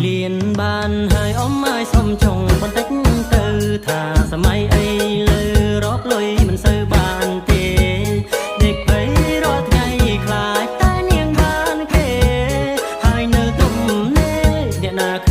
លៀនបានហើយអ៊ំឲ្យសុំចុងបន្តិចទៅថាសម័យអីលើរកលុយមិនសូវបានទេដេកភ័យរាល់ថ្ងៃខ្លាចតែនាងបានគេហើយនៅទុំនេអ្នកណាឃើ